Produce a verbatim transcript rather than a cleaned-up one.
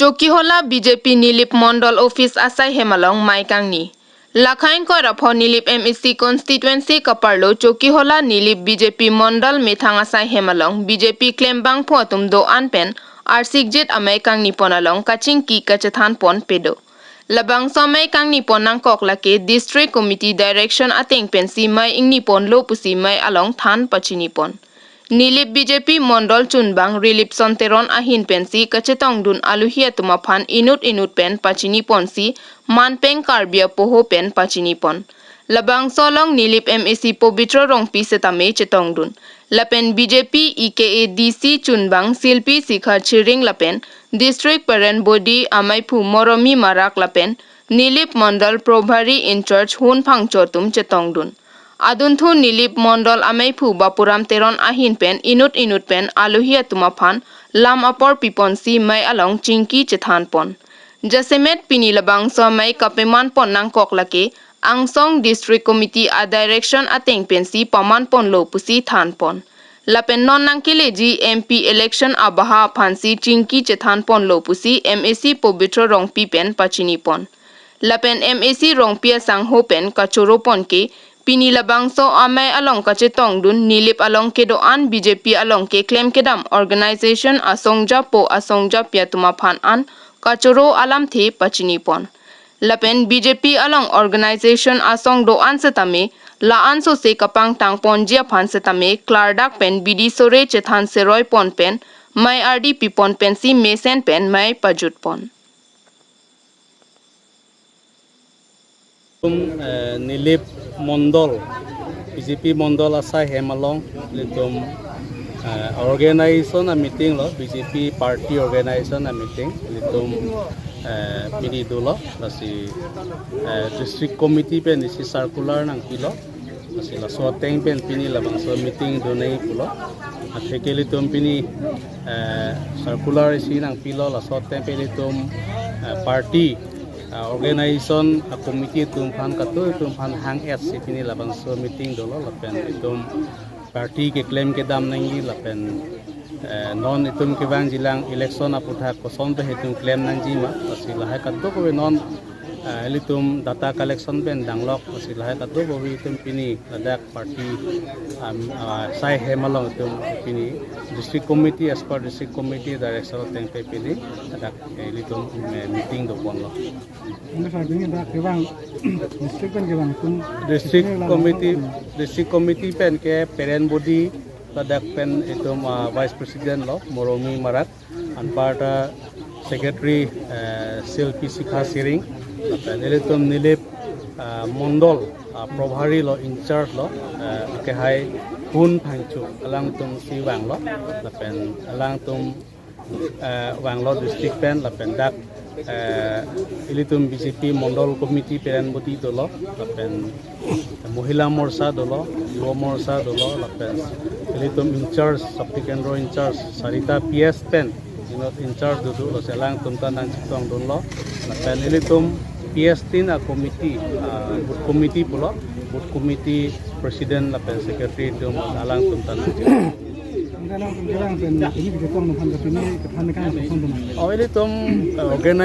Chokihola B J P Nilip Mondol Office asai hem along mei kangni. Lakha ingkoi ra pho Nilip M A C constituency kaparlo Chokihola Nilip B J P Mondol methang asai hem along B J P klembangphu atum do-an pen arsikjit amei kangni pon along kachingki kachethan pon pedo. Labangso amei kangni pon nangkok lake District Committee direction ateng pensi mei ingni ponlo pusi mei along than pachini pon. Nilip B J P Mondol chunbang Rilipson Teron ahin pensi kachetongdun aluhi atum aphan inut inut pen pachini ponsi manpeng Karbi apoho pen pachini pon. Labangso along Nilip M A C Pobitro Rongpi setame chetongdun. Lapen B J P E K A D C chunbang Silpi Sikha Chiring lapen District Parent Body ameiphu Moromi Marak lapen Nilip Mondol Probhari in charge Hun Phangcho atum chetongdun. Adunthu Nilip Mondol ameiphu Bapuram Teron ahin pen inut inut pen aluhi atum aphan lam apor piponsi mei along chingki chethan pon. Jasemet pini labangso amei kapeman pon nangkok lake Angsong District Committee a direction ateng pensi paman ponlo pusi than pon. Lapen non nangkeleji M P election abaha aphansi chingki chethan ponlo pusi M A C Pobitro Rongpi pen pachini pon. Lapen M A C Rongpi asangho pen kachoro pon ke pini labangso amei along kachetongdun Nilip along kedo-an B J P along keklem kedam organization asong japo asong japi atum aphan an kachoro alamthe pachini pon. Lapen B J P along organization asong do-an setame la-an sose kapangtang ponji aphan setame klardak pen bidi sore chethan seroi pon pen mei ardi pipon pensi mesen pen mei pajut pon. Itum, eh, Nilip Mondol, B J P Mondol asai hem along, ilitum, eh, organization a meeting lo, B J P party organization a meeting, ilitum, eh, pini dolo, lasi, eh, district committee pen isi circular nangpilo, lasi laso ateng pen pini labangso meeting donai pulo, atheke ilitum pini, eh, circular isi nangpilo, laso ateng pen ilitum, eh, party, ah, organization a committee atum aphan katu atum aphan hang-et si pini labangso meeting dolo lapen itum party keklem kedam nangji lapen, eh, non itum kevangjilang election aputhak koson pen itum klem nangji ma, lasi lahai kadokave non, eh, ilitum data collection pen danglok, lasi lahai kadokave itum pini ladak party, um, ah, asai hem along itum pini district committee, as per district committee direction ateng pen pini ladak, eh, ilitum, eh, meeting doponlo. Anda saat ini ada kevang district pen kevang itum District ini lalu committee, apa? District committee pen ke parent body ladak pen itum, ah, vice president lo Moromi Marak, anparta secretary, eh, Silpi Sikha Siring, lapen ilitum Nilip, ah, Mondol, ah, Probhari lo in charge lo, eh, akehai Hun Phangcho alangtum si vanglo, lapen alangtum, eh, vanglo district pen lapen dak, eh, ilitum B J P Mondol Committee parent body dolo lapen Mohila Morcha dolo, Yuva Morcha dolo lapen ilitum in charge, Shakti Kendra in charge, Sarita P S pen inut in charge dodo, lasi alangtum ta nangchetongdunlo lapen ilitum P S tin a committee, ah, booth committee pulo, booth committee president lapen secretary atum alangtum ta nangchetong. Anda alangtum kevang pen ini kita tong nangphan ke ini kethan kan kosong teman. Oh, ilitum, eh, organize